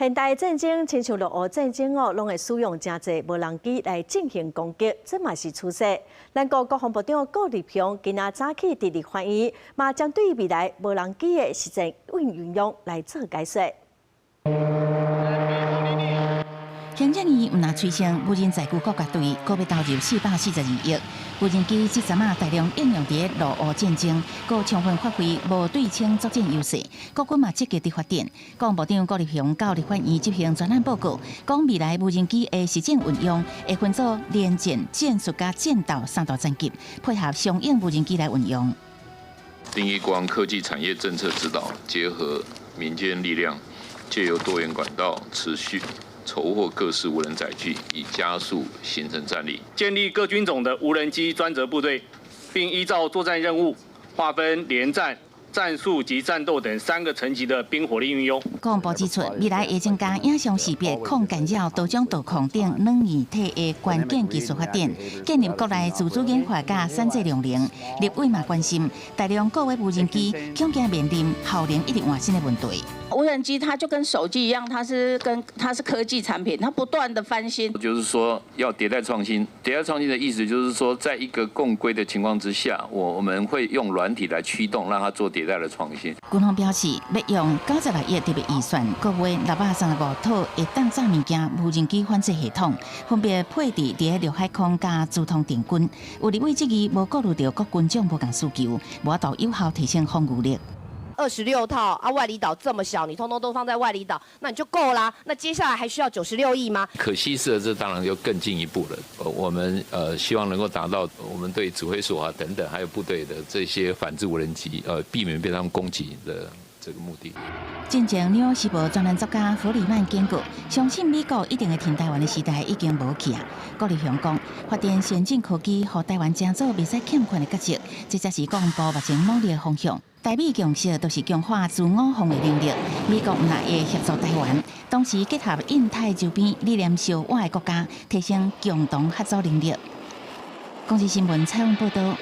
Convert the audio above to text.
現代戰爭，親像陸烏戰爭哦，攏會使用誠濟無人機來進行攻擊，這嘛是趨勢。咱國國防部長顧立雄今仔早起佇立法院，嘛針對未來無人機的實戰運用來做解說。行政院毋但催生無人載具國家隊，閣欲投入442億。無人機這陣仔大量應用佇陸烏戰爭，閣充分發揮無對稱作戰優勢。國軍嘛積極佇發展。國防部長顧立雄到立法院執行專案報告，講未來無人機的實戰運用會分做連戰、戰術佮戰鬥三大層級，配合相應無人機來運用。訂立國防科技產業政策指導，結合民間力量，借由多元管道持續籌獲各式無人載具，以加速形成戰力。建立各軍種的無人機專責部隊，並依照作戰任務劃分聯戰、戰術及戰鬥等三個層級的兵火力運用。國防部指出，未來會增加影像識別、抗干擾、多種導控等軟硬體的關鍵技術發展，建立國內自主研發佮產製量能。立委嘛關心，大量購買無人機，恐驚面臨效能一直換新的問題。無人機它就跟手機一樣，它是科技產品，它不斷的翻新。就是說要迭代創新，迭代創新的意思就是說，在一個共規的情況之下，我們會用軟體來驅動，讓它做迭代的創新。軍方表示，欲用96億特別預算，購買635套會當炸物件無人機反制系統，分別配置佇陸海空佮資通電軍。有立委質疑，無顧慮著各軍種無仝需求，無法度有效提升防禦力。 26套啊，外離島這麼小，你通通都放在外離島，那你就夠啦。那接下來還需要96億嗎？可攜式的這當然就更進一步了。我們希望能夠達到我們對指揮所啊等等，還有部隊的這些反制無人機，避免被他們攻擊的這個目的。進前紐約時報專欄作家弗里曼警告，相信美國一定會挺台灣的時代已經無去啊。顧立雄講，發展先進科技，予台灣成做袂使欠缺的角色，這才是國防部目前努力的方向。台美共識都是強化自我防衛能力，美國毋但會協助台灣，同時結合印太周邊理念相倚的國家，提升共同合作能力。公視新聞採訪報導。